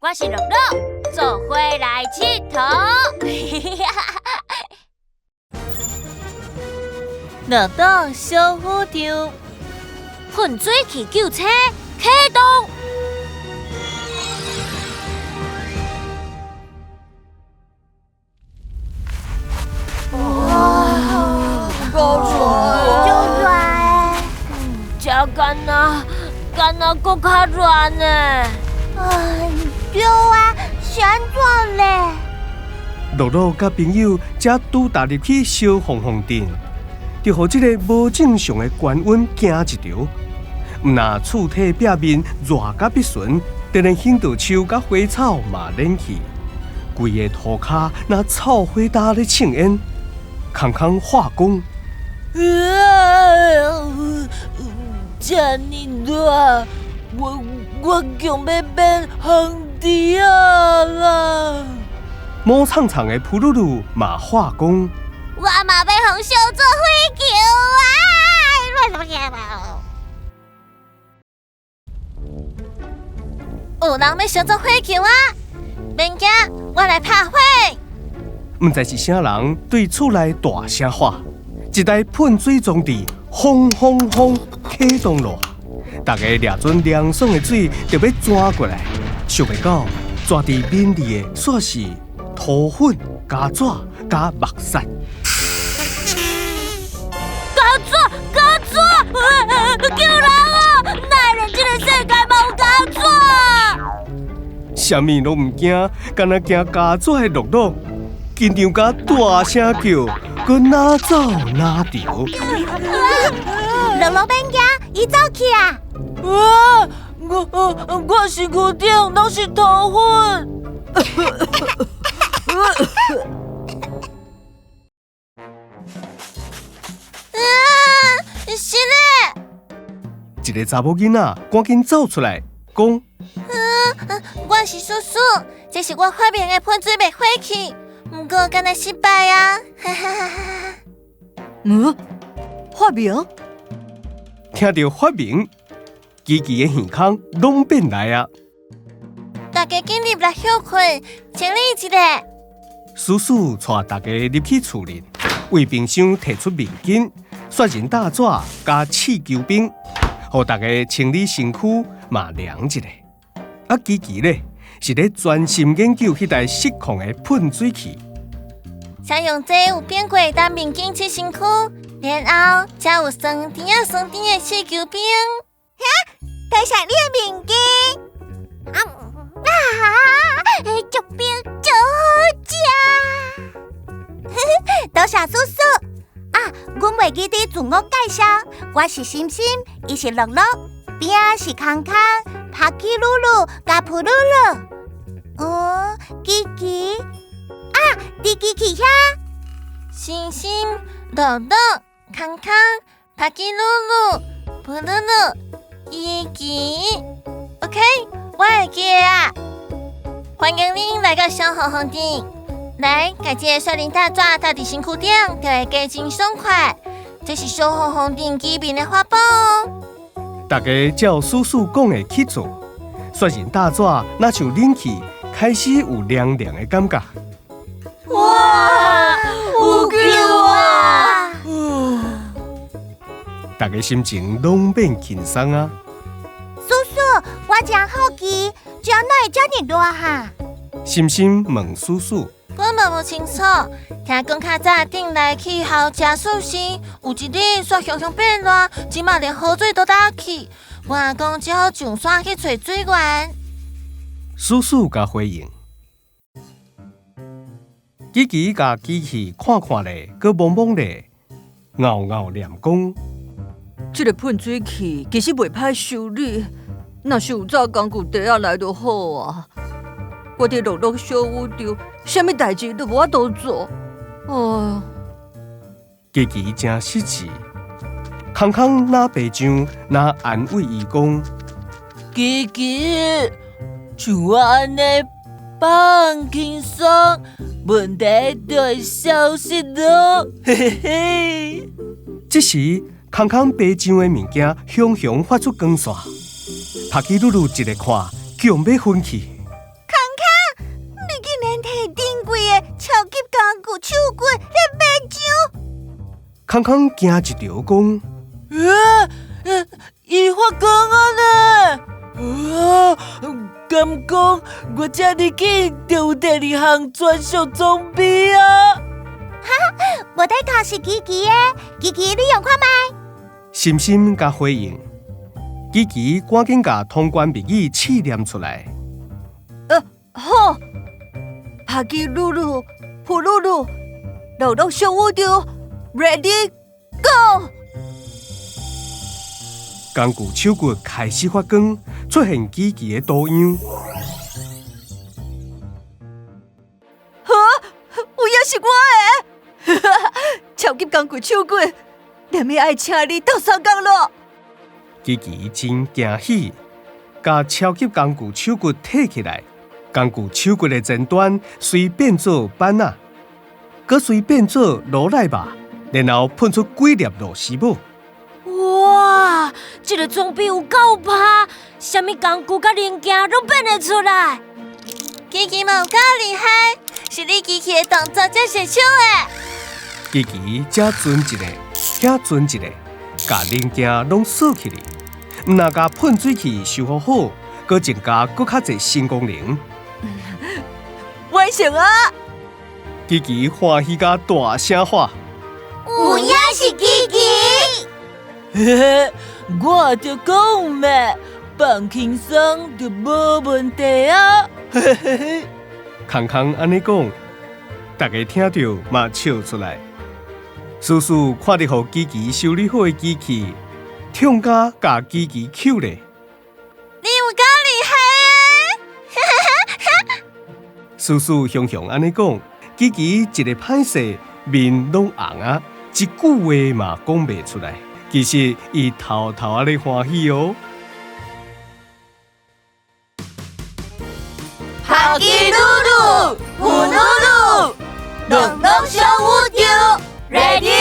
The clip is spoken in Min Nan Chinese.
我是樂樂，做伙來𨑨迌。樂樂小宇宙，噴水器救車啟動。哇，够热，足热的，这敢若敢若阁较热呢。哎，对啊，是按怎咧？乐乐佮朋友才拄踏入去小凤凰镇，就予这个无正常的高温惊一趒。毋若厝体壁面热甲必唇，就连行道树佮花草嘛冷去，规个涂跤若臭火焦咧呛烟，空空喊讲：遮尔热，我我强欲变红猪仔啦！毛苍苍的噗噜噜嘛喊讲：我嘛欲予烧做火球啊！有人欲烧做火球啊！免惊，我来拍火。毋知是啥人对厝内大声喊，一台喷水装置轰轰轰启动了，大家掠准凉爽的水就欲钻过来，想袂到钻伫面里的煞是涂粉加纸加木屑。加纸加纸，救人啊！哪会这个世界嘛有胶纸？啥物拢毋惊，干焦惊胶纸的乐乐，紧张甲大声叫，阁哪走哪趒。乐乐免惊，伊走去啊！啊！我我身躯顶拢是涂粉。啊！是咧！一个查某囡仔赶紧走出来，讲：我是叔叔，这是我发明的喷水灭火器，毋过敢若失败啊！哈哈哈哈！嗯，发明？听著发明，琪琪的耳孔拢变来啊！大家紧入来歇睏，整理一下。叔叔带大家入去厝里，为冰箱提出面巾、雪人大纸佮气球冰，予大家清理身躯嘛凉一下。啊，琪琪咧是咧专心研究彼台失控的喷水器。采用这有变过当面巾拭身躯，然后才有酸甜仔酸甜的气球冰。哈，多谢你的面巾。啊，足冰足好食。多谢叔叔。啊，阮袂记得自我介绍，我是心心，伊是乐乐，边仔是康康、帕基噜噜、佮噗噜噜。哦，琪琪，啊，伫机器遐。心心、乐乐、康康、帕基噜噜、噗噜噜、琪琪。OK，我会记得啊。欢迎恁来到小红红店。来，共这个雪人大纸搭伫身躯顶，就会加真爽快。这是小红红店居民的法宝哦。大家照叔叔讲的去做，雪人大纸若像冷气，开始有凉凉的感觉。哇，有救啊！大家心情拢变轻松啊。叔叔，我真好奇，这哪会遮尔热哈？心心问叔叔。我嘛无清楚，听讲较早顶内气候诚舒适，有一日煞雄雄变热，这马连雨水都打去。我阿公只好上山去揣水源。叔叔共回应，琪琪共机器看看咧，阁摸摸咧，敖敖念讲：这个喷水器其实袂歹修理，若是有早工具袋仔来就好啊。我伫乐乐小宇宙，啥物代志都无法度做。哎，琪琪真失志，康康若白酱若安慰伊讲：琪琪，像我按呢放轻松，问题就会消失咯。嘿嘿嘿。这时，康康白酱的物件雄雄发出光线，帕基噜噜一个看，强欲昏去。康康康惊一著，讲：伊发光啊呢！啊，敢讲我遮尔紧就有第二项专属装备啊！哈，无得靠是琪琪的，琪琪你用看觅。心心共回应，琪琪赶紧共通关密语试念出来。好，帕基鲁鲁，普鲁鲁，乐乐小宇宙，Ready Go！工具手骨开始发光，出现琪琪的图样。哈，有影是我的！超级工具手骨，连命爱请你斗相共咯！琪琪真惊喜，共超级工具手骨提起来，工具手骨的前端随变做扳仔，阁随变做罗赖肉，然后喷出几粒螺丝帽。哇，这个装备有够拍，啥物工具佮零件拢变会出来。琪琪嘛有够厉害，是你机器的动作才顺手的。琪琪遮准一个，遐准一个，共零件拢锁起来，毋但共喷水器修复好，阁增加阁较济新功能。完成啊！琪琪欢喜甲大声喊：有影是琪琪！嘿嘿，我就讲嘛，放轻松就无问题啊！嘿嘿嘿。康康按呢讲，大家听著嘛笑出来。思思看著予琪琪修理好的机器，痛甲共琪琪抾咧。你有够厉害的！思思雄雄按呢讲，琪琪一个歹势，面拢红啊，一句话嘛讲袂出来。其实伊偷偷仔咧欢喜哦。帕基鲁鲁，普鲁鲁，乐乐小宇宙，Ready